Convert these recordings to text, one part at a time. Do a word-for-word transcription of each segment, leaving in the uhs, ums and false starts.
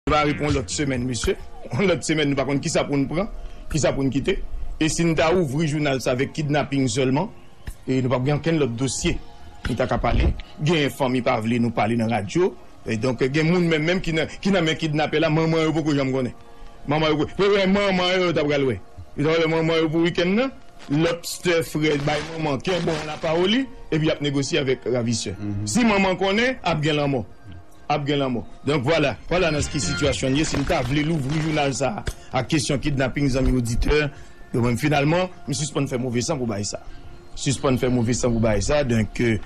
Devare pou yon lòt semèn, mesye. Yon lòt semèn, nou pa konn kisa pou n pran, kisa pou n kite. E si n ta ouvri jounal sa avèk kidnaping sèlman, e nou p ap gen okenn lòt dosye nou ta ka pale. Gen fanmi pa vle nou pale nan radyo. E donk, gen moun menm, menm ki nan, ki nan men kidnapè la, manman yo poko janm konnen. Manman yo, pou wè manman yo, yo ta pral wè. Yo ta pral wè manman yo pou wikenn nan. Lòbstè frè bay manman kenbe yon lapawoli, epi y ap negosye avèk ravisè. Si manman konnen, ap gen lanmò. Ap gen lanmò. Donk, vwala, vwala nan ki sitiyasyon n ye. Si m ta vle louvri jounal sa a ak kesyon kidnaping, zanmi oditè, yo menm, finalman, m sispann fè move san pou bagay sa. Sispann fè move san pou bagay sa. Donk, euh,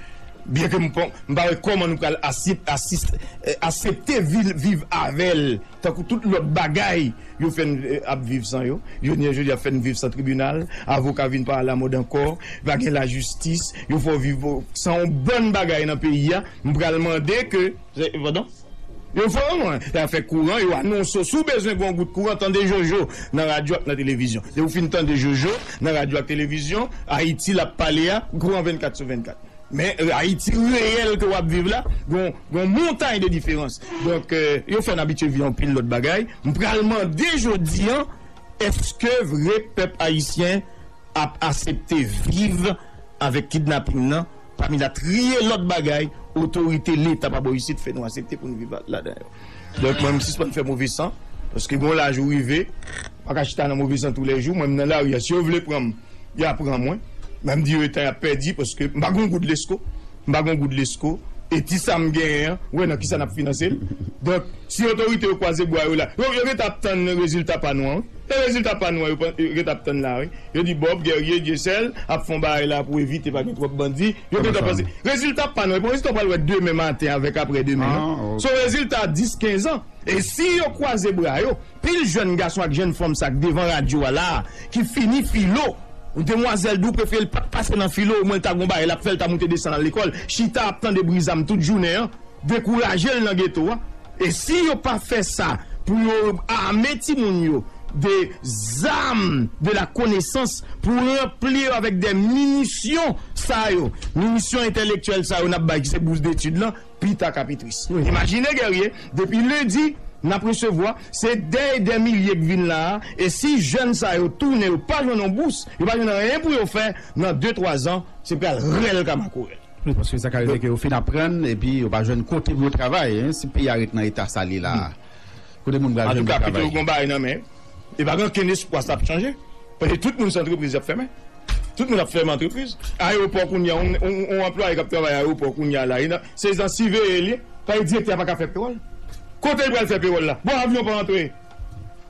byen ke m pa, m pa wè kòman nou pral asip-, asis-, eh, asepte vil-, viv avè l tankou tout lòt bagay yo fè n, eh, ap viv san yo. Jounen jodi a fè n viv san tribinal, avoka vin pa alamòd ankò, pa gen lajistis, yo fè w viv san yon bann bagay nan peyi a. M pral mande ke, se, padon? Yo fè w, mwen, afè kouran, yo anonse w, si w bezwen gen yon gout kouran, tande Jojo nan radyo ak nan televizyon. Lè ou fin tande Jojo nan radyo ak televizyon, Ayiti l ap pale a, kouran vennkat sou vennkat. Men, euh, Ayiti reyèl ke w ap viv la, gon, gon montay de diferans. Donk, euh, yo fè n abitye viv anpil lòt bagay. M pral mande jodi an, èske vre pèp ayisyen ap asepte viv avèk kidnaping nan, pami latriye lòt bagay, otorite Leta pa bò isit fè nou asepte pou n viv ladan yo. Donk, mwen, m sispann fè move san, paske gon laj ou rive, pa ka chita nan move san toulèjou, mwen, m nan lari a, si yo vle pran m, y a pran mwen. Men m di yo etan y ap pèdi, paske m pa gon goud lesko. M pa gon goud lesko. E ti sa m genyen an, ou wè nan kisa n ap finanse l? Donk, si otorite yo kwaze bra yo la, yo, yo gentan ap tann rezilta pa nou an, wi. E rezilta pa nou an, yo, yo gentan ap tann la, wi. Yo di Bob, Guerrier, Dieuseul ap fè yon bagay la pou evite pa gen twòp bandi. Yo gentan panse. Rezilta pa nou an, e pa yon rezilta w pral wè demen maten avèk aprè demen, non. Se yon rezilta dis, kenz an. E si yo kwaze bra yo, pil jèn gason ak jèn fanm sa k devan radyo a la a, ki fini filo, yon demwazèl di w prefere l pa t pase nan filo, omwen l ta gon bagay l ap fè, l ta moute desann al lekòl, chita ap tande bri zam tout jounen an, dekouraje l nan geto a. E si yo pa fè sa pou yo ame timoun yo de zam de la konesans, pou ranpli yo avèk de minisyon sa yo, minisyon entèlektyèl sa yo n ap bay ki se bous detid lan, pita k ap pi tris. Imajine, Guerrier, depi lendi, n ap resevwa, se dè e dè milye k vin la a, e si jèn sa yo tounen, yo pa jwenn yon bous, yo pa jwenn anyen pou yo fè, nan de, twa zan, se pral rèl ka makorèl. Wi, paske sa ka rive ke yo fin aprann, epi yo pa jwenn kote pou yo travay, en, si peyi a ret nan eta sa li la. Kote moun pral jwenn travay? Antouka, pito yo gon bagay nan men. E pa gen okenn espwa sa ap chanje. Paske tout moun se antrepriz y ap fèmen. Tout moun ap fèmen antrepriz. Ayewopò kounye a, yon, yon, yon anplwaye k ap travay ayewopò kounye a la, li nan, se nan siveye li ye. Paske direktè a pa ka fè pewòl. Kote li pral fè pewòl la? Bon, avyon pa antre.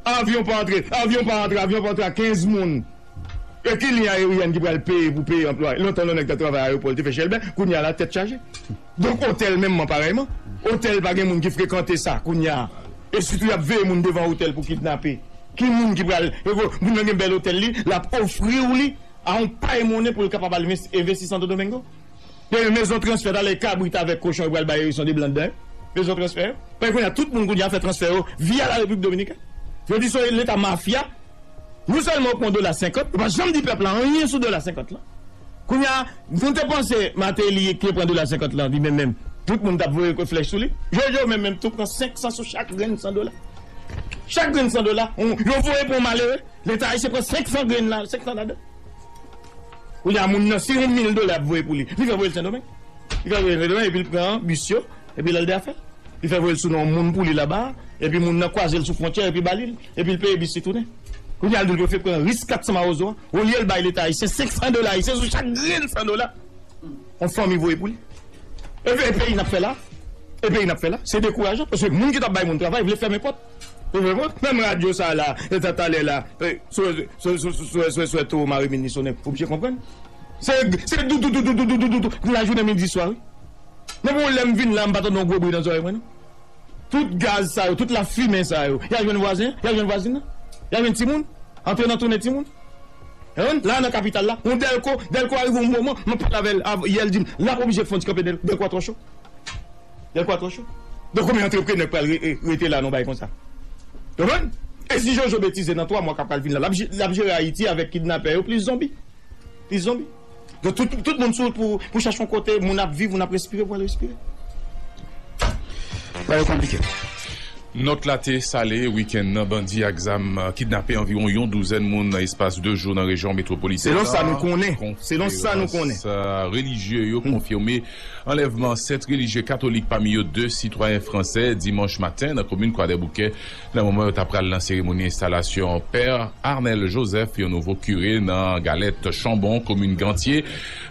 Avyon pa antre. Avyon pa antre. Avyon pa antre a kenz moun. E ki liy ayeryèn ki pral peye pou peye anplwaye? Lontan, lè yon nèg t ap travay ayewopò, li te fè chèlbè. Kounye a la, tèt chaje. Donk, otèl menm, parèyman. Otèl pa gen moun ki frekante sa, kounye a. E sitou, y ap veye moun devan otèl pou kidnape. Ki moun ki pral, e ko-, moun nan gen bèl otèl li, l ap ofri w li a yon pay monnen pou l kapab al envesti Santo Domingo. Gen mezon transfè, talè kabrit avèk kochon yo pral bay yo, son de blan dan. Mezon transfè yo. Paske kounye a, tout moun kounye a fè transfè yo via la Repiblik Dominikèn. Yo di se Leta mafya. Nou sèlman yo pran dola senkant, yo pa janm di pèp la anyen sou dola senkant lan. Kounye a, nou te panse Martelly te pran dola senkant lan, li menm menm. Tout moun t ap voye flèch sou li. Jojo menm menm tou pran senk san sou chak grenn san dola. Chak grenn san dola, on, yo voye pou yon malere. Leta ayisyen pran senk san grenn la, senk san ladan. Kounye a, moun nan, se yon mil dola y ap voye pou li. Li fè voye l Sendomeng. Li fè voye l Sendomeng, epi l pran bis yo, epi l al de afè l. Li fè voye l sou non moun pou li laba, epi moun nan kwaze l sou fwontyè, epi ba li l, epi l peye bis li tounen. Kounye a, l di l prefere pran risk kat san mawozo a, olye l bay Leta ayisyen senk san dola ayisyen sou chak grenn san dola yon fanmi voye pou li. E, e peyi n ap fè la? E peyi n ap fè la? Se dekourajan, paske moun ki t ap bay moun travay vle fèmen pòt. Ou konprann? Menm radyo sa a la, e ta, talè la, e, sou, sou, sou, sou, sou, sou, sou Towo Mare Mil ni sonnen, oblije konprann. Se, se dou, dou, dou, lajounen midi swa, wi. Men bon, lè m vin la, m pa tande yon gwo bri nan zòrèy mwen, non. Tout gaz sa yo, tout lafimen sa yo, y al jwenn vwazen, y al jwenn vwazin nan, y al jwenn timoun, antre nan tounen timoun. Hein? La nan kapital la, yon Dèlko, Dèlko a rive yon moman, mwen pale avè l av-, yè, l di m, l ap oblije fè yon ti kanpe, Dèl-, Dèlko a twò cho. Dèlko a twò cho. Donk, konbyen antreprenè k pral re-, re-, rete la nan yon bagay konsa? Ou konprann? E si Jojo betize nan twa mwa k ap pral vin la, l ap je-, l ap jere Ayiti avèk kidnapè yo plis zonbi. Plis zonbi. Donk, tout, tout moun sou wout pou, pou chache yon kote, moun ap viv, moun ap respire, pou al respire. Bagay yo konplike. Nòt la te sale wikenn nan, bandi ak zam kidnape anviwon yon douzèn moun nan espas de jou nan rejyon metwopolitèn nan. Selon sa nou konnen. Selon sa nou konnen. Konferans relijye yo konfime anlèvman sèt relijye katolik, pami yo de sitwayen fransè, dimanch maten nan komin Kwadèboukè, nan moman yo ta pral nan seremoni enstalasyon Pè Arnel Joseph, yon nouvo kire nan Galèt Chanbon, komin Gantye.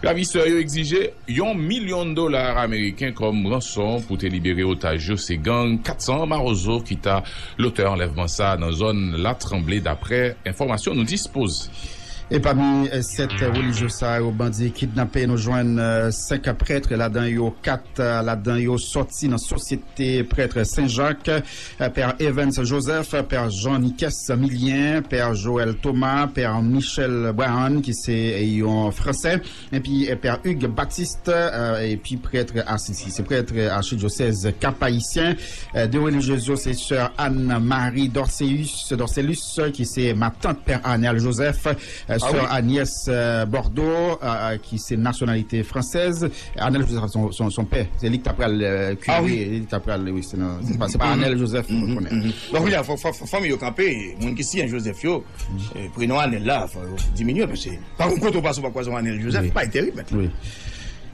Ravisè yo egzije yon milyon dola ameriken kòm ranson pou te libere otaj yo. Se gang kat san Mawozo ki ta lotè anlèvman sa a nan zòn Latranble, daprè enfòmasyon nou dispoze. E pami, eh, sèt relijye sa yo, bandi kidnape, nou jwenn, eh, senk prèt, ladan yo kat, eh, ladan yo sòti nan sosyete prèt Sen Jak, eh, Pè Evans Joseph, Pè Jean Niques Milien, Pè Joël Thomas, Pè Michel Brown, ki se, eh, yon fransè, epi, eh, Pè Hugues Baptiste, eh, epi prèt Asisi, se prèt achidyosèz Kap Ayisyen. Eh, de relijyez yo, se sè Anne Marie Dorceus, Dorcelus, ki se matant Pè Arnel Joseph, eh, sè Agnès, eh, Bordeaux, eh, ki se nasyonalite fransèz. Arnel Joseph, son, son, son pè, se li ki ta pral, eh, kire, li ki ta pral, wi, se nan, se pa, se pa Arnel Joseph nou konnen. Donk, kounye a, fò, fò, fò fanmi yo kanpe, moun ki siyen Joseph yo, eh, prenon Arnel la, fò yo diminye, paske pa gen kote w pase w pa kwaze yon Arnel Joseph, bagay terib, mèt la.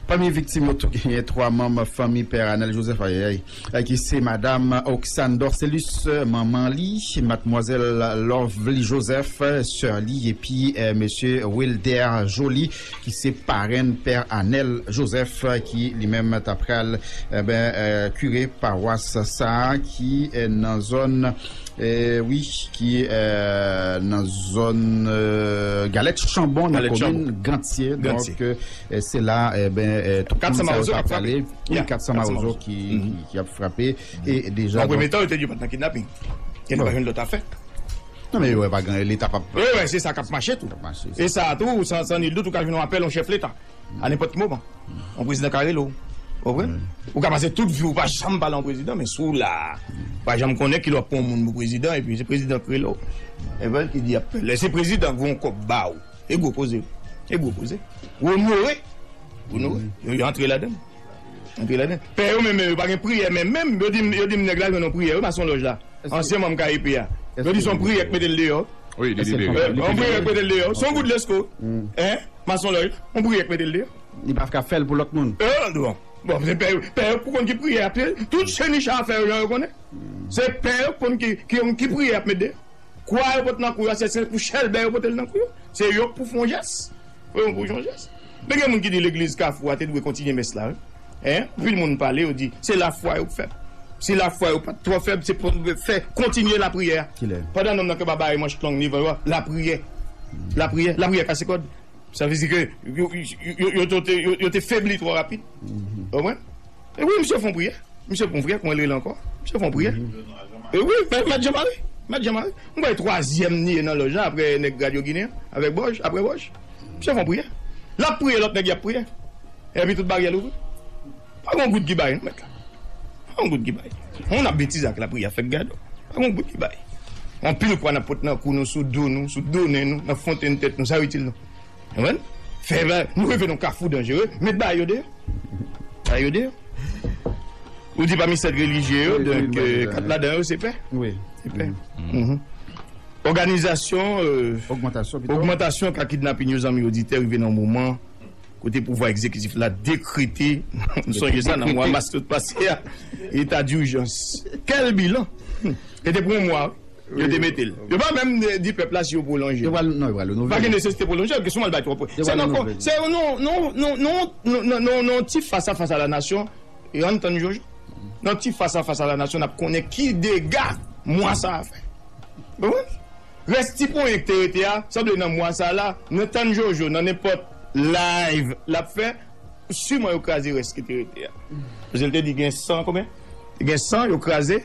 Pami viktim yo tou, genyen twa manm fanmi Pè Arnel Joseph, ayayay, eh, ki se madam Oksane Dorcelus, manman li, madmwazèl Lovely Joseph, sè li, epi, eh, mesye Wilder Joly, ki se parenn Pè Arnel Joseph, ki li menm ta pral, eh ben, eh, kire pawas sa a, ki, eh, nan zòn, eh, wi, ki, eh, nan zòn, eh, Galèt Chanbon, nan komin Gantye. Donk, eh, se la, eh ben, eh, tout moun sa yo ta prale. Wi, kat san Mawozo ki, ki, ki ap frape. E deja, nan premye tan, yo te di yo pa t nan kidnaping. Yo te pa jwenn lòt afè. Non, men yo wè pa gen Leta p ap. Wi, wi, se sa k ap mache tou. K ap mache. E sa tou, san, san nil dout, ou ka jwenn yon apèl yon chèf Leta a nenpòt ki moman. Yon prezidan ka rele w. Ou konprann? Ou ka pase tout vi w pa janm pale yon prezidan, men si w la, ou pa janm konnen kilè w ap pran yon moun pou prezidan, epi se prezidan k rele w. E pa l ki di ap fè. Lè se prezidan k voye yon kòb ba w, e gwo koze. E gwo koze. Ou onore. Ou onore. Yo, yo antre ladan. Antre ladan. Pè yo menm, yo pa gen priyè menm, menm. Yo di m, yo di m nèg la jwenn yon priyè, wi, masonlòj la. Ansyen manm K E P a. Yo di se yon priyè k mete l deyò. Wi, li libere. Yon priyè k mete l deyò. Se yon goud lesko. Hein? Masonlòj la. Yon priyè k mete l deyò. Li pa ka fè l pou lòt moun. Eh, bon. Bon, se pè yo. Pè yo pou konn ki priyè ap fè. Tout chenicha a fè yo jan yo konnen. Se pè yo pou konn ki, ki, ki priyè ap met deyò. Kwa yo pot nan kou yo, se, se pou chèlbè yo pote l nan kou yo. Se yo k pou fè yon jès. Wi, yon pou yon jès. Men gen moun ki di legliz Kafou a te dwe kontinye mès la, wi. Hein? Anpil moun pale, yo di, se lafwa yo k fèb. Si lafwa yo pa t twò fèb, se pou fè kontinye lapriyè a. Kilè? Pandan nonm nan ke ba bay manch long devan yo a, lapriyè. Lapriyè, lapriyè kase kòd. Sa vle di ke yo, yo, yo, yo, yo te, yo, yo te febli twò rapid. Ou konprann? E wi, misye fè yon priyè. Misye pran priyè, kòman l rele ankò? Misye fè yon priyè. E wi, mèt, mèt Jean Marie. Mèt Jean Marie. Mwen kwè twazyèm li ye nan lòj la, apre nèg Radyo Ginen an, avèk Bòj, apre Bòj. Misye fè yon priyè. L ap priye, lòt nèg y ap priye. Epi tout baryè louvri. Pa gen yon goud ki bay, non, mèt la. Pa gen yon goud ki bay. Moun ap betize ak lapriyè, fèk gade w. Pa gen yon goud ki bay. Anpil kwa n ap pot nan kou nou, sou do nou, sou donnen nou, nan fontenn tèt nou, sa itil nou. Ou konprann? Fè ba, nou rive nan kafou danjere, met bagay yo deyò. Bagay yo deyò. Ou di pami sèt relijye yo, donk, euh, kat ladan yo se pè. Wi. Se pè. Òganizasyon, euh, ogmantasyon ka kidnapin yo, zanmi oditè, rive nan moman kote pouvwa egzekitif la dekrete, m sonje sa nan mwa mas tout pase a, eta dijans. Kèl bilan? E te pou yon mwa, wi. Yo te mete l. Yo pa menm di pèp la si yo pwolonje. Yo pral, non, yo pral renouve. Pa gen nesesite pwolonje l, kesyon al bay twòp. Se nan, se nan, nan, nan, nan, nan, nan, nan ti fas a fas a la nasyon, e ann tann Jojo. Nan ti fas a fas a la nasyon, n ap konnen ki dega mwa sa a fè. Ou konprann? Rès ti ponyen ki te rete a, sanble nan mwa sa a la, nan tann Jojo, nan nenpòt live l ap fè, siman yo kraze rès ki te rete a. Paske l te di gen san, konbyen? Gen san, yo kraze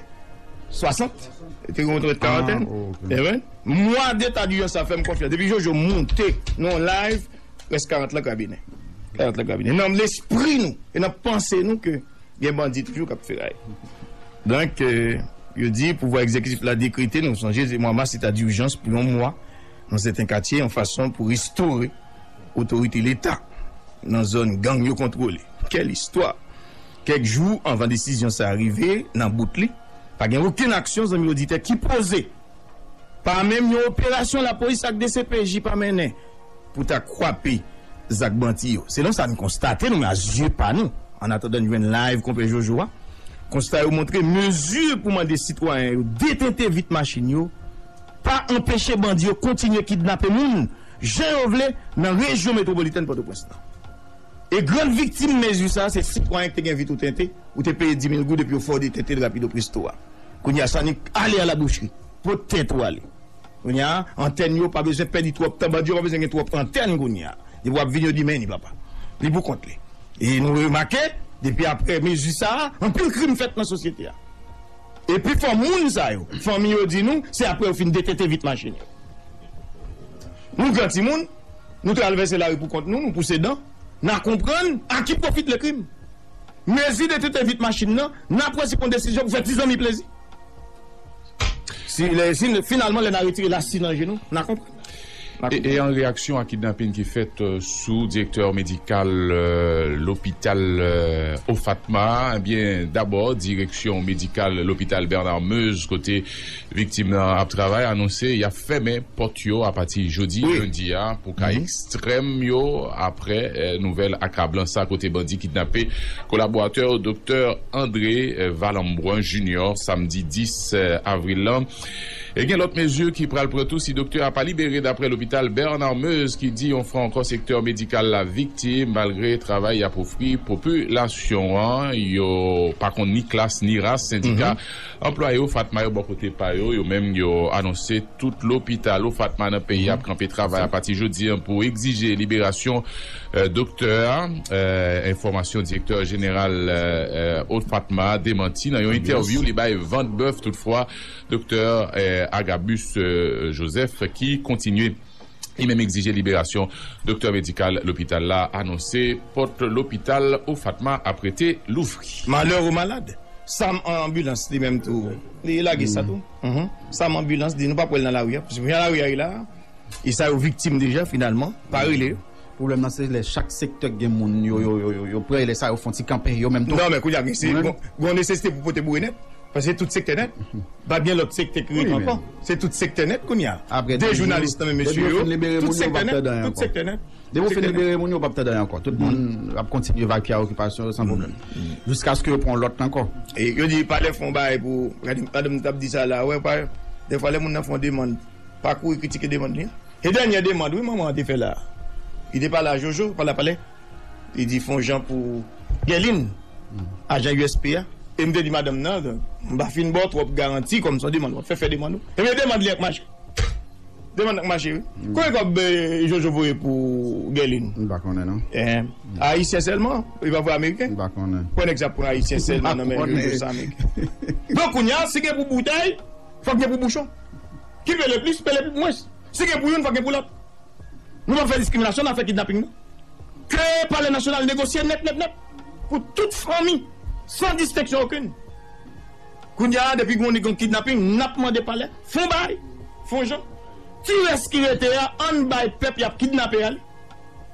swasant. Te gen yon trant karantèn. Mwa deta dijans sa fè m konfyans. Depi Jojo monte nan yon live, rès karant lan krabinen. Karant lan krabinen. Nan lespri nou e nan panse nou ke gen bandi toujou k ap feray. Donk, euh, yo di pouvwa egzekitif la dekrete, nou sonje, se mwa mas, eta dijans pou yon mwa nan sèten katye, yon fason pou restore otorite Leta nan zòn gang yo kontwole. Kèl istwa! Kèk jou anvan desizyon sa a rive nan bout li, Pa gen okenn aksyon, zanmi oditè, ki poze pa menm yon operasyon lapolis ak D C P J pa mennen pou ta kwape zak bandi yo. Selon sa n konstate, nou menm a zye pa nou, annatandan n jwenn live konpè Jojo a, konsta yo montre mezi pou mande sitwayen yo detente vit machin yo pa anpeche bandi yo kontinye kidnape moun jan yo vle nan rejyon metwopolitèn Pòtoprens lan. E gran viktim mezi sa a, se sitwayen ki te gen vit ou tente, ou te peye dis mil goud epi yo fè w detente l rapido presto a. Kounye a, sa annik ale a la boucherie. Pot tèt ou ale. Kounye a, antèn yo pa bezwen pèdi twòp tan, bandi yo pa bezwen gen twòp antèn kounye a. Depi w ap vin, yo di men li papa. Li pou kont li. E nou remake, depi apre mezi sa a, anpil krim fèt nan sosyete a. E pifò moun sa yo, fanmi yo di nou, se apre yo fin detente vit machin yo. Nou gran timoun, nou travèse lari pou kont nou, nou pouse dan, n a konprann à qui profite le crime. Mezi detente vit machin nan, n ap wè si pran desizyon pou fè ti zanmi plezi. Si, lè, si, finalman, lè n a retire lasi nan je nou, n a konprann. E, e an reyaksyon a kidnapin ki fèt, euh, sou direktè medikal, euh, lopital, euh, Ofatma, ebyen, dabò, direksyon medikal lopital Bernard Meuze, kote viktim nan ap travay, anonse y ap fèmen pòt yo apati jodi, wi, lendi a, pou ka, mhm, ekstrèm yo, apre, euh, nouvèl akablan sa, kote bandi kidnape kolaboratè doktè André, euh, Valambran Junior, samdi dis, euh, avril lan. E gen lòt mezi ki pral pran tou si doktè a pa libere, dapre lopital Bernard Meuze, ki di yon fwa ankò sektè medikal la viktim, malgre travay y ap ofri popilasyon an. Yo pa konn ni klas ni ras. Sendika, mhm, anplwaye Ofatma yo, bò kote pa yo, yo menm yo anonse tout lopital Ofatma nan peyi a ap, mhm, kanpe travay apati jodi an pou egzije liberasyon, euh, doktè a. Euh, enfòmasyon direktè jeneral, euh, euh, Ofatma demanti nan yon, yes, entèvyou li bay Vant Bèf. Toutfwa, doktè, eh, Agabus, eh, Joseph, ki kontinye li menm egzije liberasyon doktè medikal lopital la, anonse pòt lopital Ofatma ap rete louvri. Malè o malad, Sam anbilans li menm tou, li lage sa tou. Mhm. Sam anbilans di nou pa pral nan lari a, paske pou jan lari a ye la, e sa yo viktim deja finalman, pa rele yo. Pwoblèm nan se lè chak sektè gen moun yo, yo, yo, yo, yo pran, lè sa yo fè yon ti kanpe yo menm tou. Non, men kounye a gen, se, gon, gon nesesite pou pote boure nèt. Paske tout sektè nèt. Pa gen lòt sektè ki rete ankò. Se tout sektè nèt kounye a. Apre de jounalis nan men mesye yo, tout sektè nèt, tout sektè nèt. Depi w fin libere moun yo, w p ap tande anyen ankò. Tout moun ap kontinye va ak okipasyon yo san pwoblèm. Jiskaske yo pran lòt ankò. E yo di palè fè yon bagay pou, gade, madanm t ap di sa la, wè, pa, dèfwa lè moun nan fè yon demann, pa kouri kritike demann li. E dènye demann, wi, manman an te fè la. Li te pale a Jojo, pale a palè. Li di fè yon jan pou Gèlin, ajan U S P a. E m te di madanm nan, m pa fin ba w twòp garanti kòm se yon demann, w ap fè fè demann ou. Ebyen, demann li ak mache. Demann ak mache, wi. Konbyen kòb, eh, Jojo voye pou Gèlin? M pa konnen, non. Eh, Ayisyen sèlman, li pa voye Ameriken? M pa konnen. Pran egzanp pou Ayisyen sèlman nan men Jojo, se Ameriken. Donk, kounye a, si gen pou boutèy, fòk gen pou bouchon. Qui paie le plus, paie le moins. Si gen pou youn, fòk gen pou lòt. Nou pa fè diskriminasyon nan afè kidnaping nan. Ke Palè Nasyonal negosye nèt, nèt, nèt. Pou tout fanmi, san distenksyon okenn. Kounye a, depi gon nèg gon kidnaping, n ap mande palè, fè yon bagay, fè yon jan. Ti rès ki rete a, ann bay pèp y ap kidnape a li.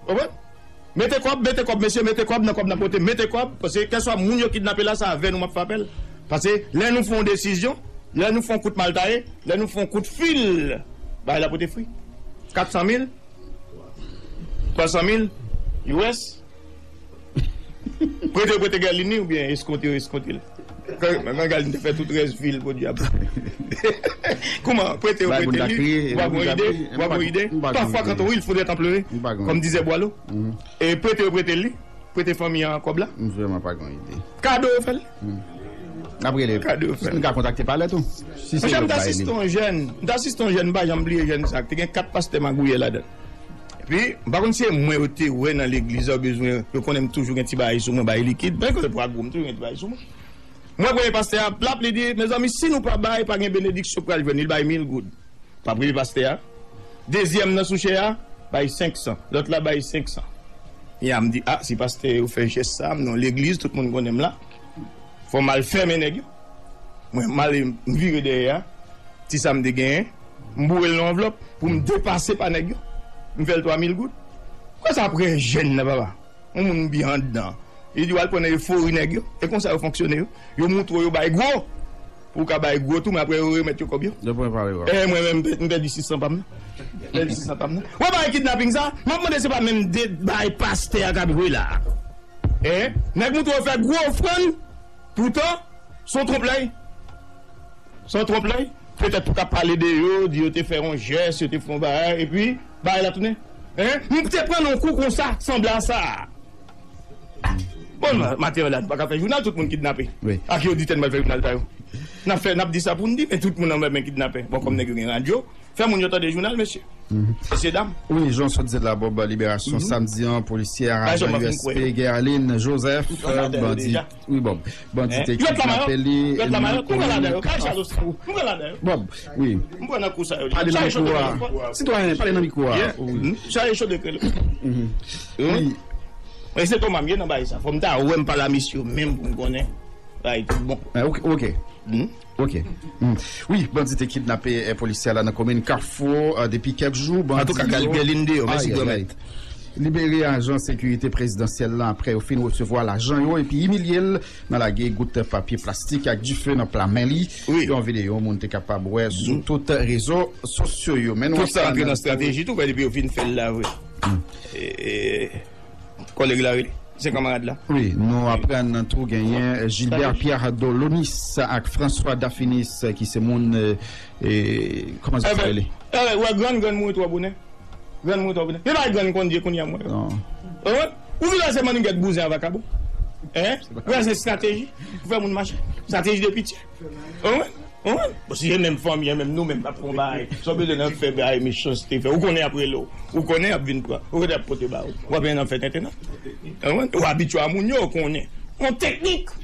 Konprann? Mete kòb, mete kòb, mesye, mete kòb nan kòb nan pote, mete kòb, paske kèlswa moun yo kidnape la, se avè nou m ap fè apèl. Paske lè nou fè yon desizyon, lè nou fè yon kout maltaye, lè nou fè yon kout fil, bagay la pote fwi. Kat san mil, twa san mil, U S. Prete yo prete Gèlin li oubyen eskonte yo eskonte l? Kan, kan Gèlin te fè tout rès vil pou dyab. Kouman? Prete yo prete li, ou pa gon ide, ou pa gon ide. Parfois quand on rit, il faudrait en pleurer, comme disait Boileau. E prete yo prete li, prete fanmi an kòb la. M vrèman pa gen ide. Kado yo fè l. N ap rele. Kado yo fè l. Nou ka kontakte palè tou. Si se yo k bay li. Monchè, m t asiste yon jèn, m t asiste yon jèn, m pa janm bliye jèn sa, te gen kat pastè magouyè ladan l. Epi, m pa konn si se mwen yo te wè nan legliz la, yo bezwen, yo konnen m toujou gen ti bagay sou mwen, bay likid. Men kote pou agwo, m toujou gen ti bagay sou mwen. Mwen premye pastè a, plap, li di, mezanmi, si nou pa bay, pa gen benediksyon pral jwenn. Li bay mil goud. Pa premye pastè a. Dezyèm nan sou chè a, bay senk san. Lòt la bay senk san. Ya, m di, a, si pastè yo fè jès sa, m nan legliz, tout moun konnen m la. Fò m al fèmen nèg yo. Mwen, m ale, m vire dèyè a. Ti sa m te genyen, m boure l nan anvlòp pou m depase pa nèg yo. M fè l twa mil goud. Kòman sa ap rejwenn nan, papa? Yon moun byen anndan. Li di w al pran nan efori nèg yo. E konsa yo fonksyone yo. Yo moutre w yo bay gwo. pou w ka bay gwo tou, men apre yo remèt yo kòb yo. Yo pran pale yo. E mwen menm, m pèdi sis san pa m nan. M pèdi sis san pa m nan. Wè bagay kidnaping sa, m ap mande se pa menm de bay pastè a k ap jwe la. E nèg moutre yo fè gwo ofrann, poutan, se yon twonp lèy. Se yon twonp lèy. Petèt pou ka pale de yo, di yo te fè yon jès, yo te fè yon bagay, epi bagay la tounen. Hein? M te pran yon kou konsa, sanble a sa. Bon, ma- maten la, nou pa ka fè jounal, tout moun kidnape. Wi. Ak yo di tèl m al fè jounal sa yo. N ap fè, n ap di sa pou n di, men tout moun anba men kidnapè. Bon, kòm nèg yo gen radyo, fè moun yo tande jounal, mesye. Mesye dam. Wi, jan w sot di la, Bob, liberasyon samdi an, polisye a rajan U S P, Gerline Joseph, bandi, wi, Bob, bandi te kidnape li nan komin Kafou. Bob, wi. Pale nan mikwo a. Sitwayen, pale nan mikwo a. Wi. Chaje chode krele. Wi. Mwen se Toma m ye nan bagay sa. Fò m ta wè m pale a mesye yo menm pou m konnen. Bagay tout bon. Ok, ok. Ok. Wi, bandi te kidnape, eh, polisye a la nan komin Kafou, eh, depi kèk jou. Antouka, Galbelin deyò, mèsi granmèt. Libere ajan sekirite prezidansyèl la apre yo fin resevwa lajan yo epi imilye l nan lage gout papye plastik ak dife nan pla men li. Wi. Yon videyo moun te kapab wè sou tout rezo sosyo yo. Men nou ap pran nan strateji tou, depi yo fin fè l la vre. E, e, Kòlèg la, wi. Se kanmarad la. Wi, nou aprann tou genyen Gilbert Pierre Dolonis ak François Daphinis, ki se moun, eh, eh, kòman sa rele? Wè, grann, grann mouri twò bonè. Grann mouri twò bonè. Men pa grann konn Dye kounye a, mwen. Non. Ou vin la se mannigèt bouzen a vakabon. Hein? Wè, se strateji pou fè moun mache. Strateji de pitye. Ou konprann? Ou konprann? Bon, si se menm fanmi an, menm nou menm, n ap fè yon bagay. Sa w bezwen nan fè bagay mechanste fè. Ou konnen y ap rele w. Ou konnen y ap vin pran. Ou konnen y ap pote ba ou. W ap nan fè tenten nan. Ou konprann? Ou abitye a moun yo, ou konnen. Yon teknik.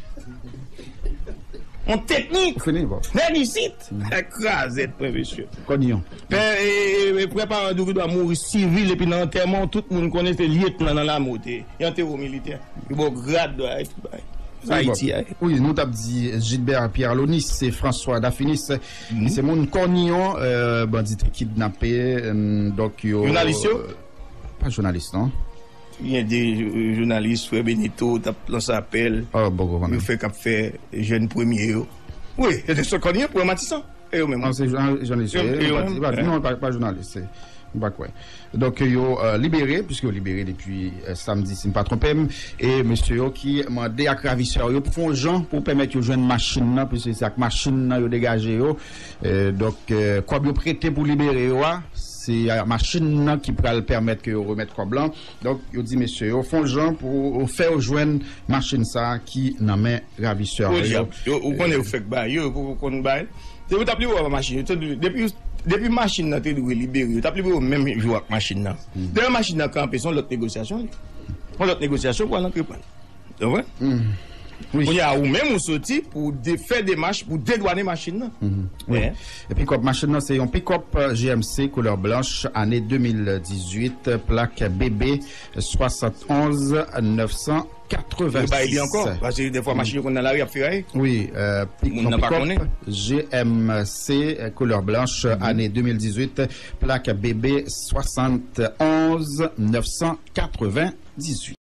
Yon teknik. Ou fini, bon. Nèg isit. Krazèt, mwen, mesye. Kònyon. Pè, e, e, e, prè paran di w ki dwa mouri sivil, epi nan antèman, tout moun konnen se lyetnan nan lame w te ye. Yon tewo militè. Yo ba w grad, bagay, tout bagay. Sa Ayiti a ye. Wi, nou t ap di Gilbert Pierre Lonis, se François Daphinis, ki se moun Kònyon, eh, bandi te kidnape, em, donk yo. Jounalis yo? Pa jounalis, non. Gen de jou- jounalis, frè Benito, t ap lanse apèl. Oh, bon, bon, bon. Yo fè k ap fè jèn premye yo. Wi, se te sou Kònyon, pou Matisan. E yo menm. Ah, se jounalis, yo, e yo menm, pa, non, pa, pa jounalis, se, m pa kwè. Donk, yo, eh, libere, piske yo libere depi, eh, samdi, si m pa twonpe m. E mesye yo ki mande ak ravisè yo pou fè yon jan pou pèmèt yo jwenn machin nan, piske se ak machin nan yo degaje yo. Eh, donk, eh, kòb yo prete pou libere yo a, se, eh, machin nan ki pral pèmèt ke yo remèt kòb lan. Donk, yo di mesye yo, fè yon jan pou fè yo jwenn machin sa a ki nan men ravisè yo. Yo, ou konnen yo fèk ba yo, yo poko konn ba yo. Se yo t ap libere yo pa machin yo. Depi, depi machin nan te dwe libere, yo t ap libere yo menm jou ak machin nan. Dayè machin nan kanpe, se yon lòt negosyasyon li. Yon lòt negosyasyon pou al antreprann. Ou konprann? Wi. Kounye a, ou menm ou soti pou de, fè demach pou dedwane machin nan. Wi. Epi kòb machin nan se yon pikòp, eh, G M C koulè blanch, ane de mil dizuit, plak B B swasannonz nèf san katrevensis. Yo bay li ankò, paske defwa machin yo konn nan lari ap feraye. Wi, eh, pikòp, pikòp G M C, eh, koulè blanch, ane de mil dizuit, plak B B swasannonz nèf san katrevendizuit.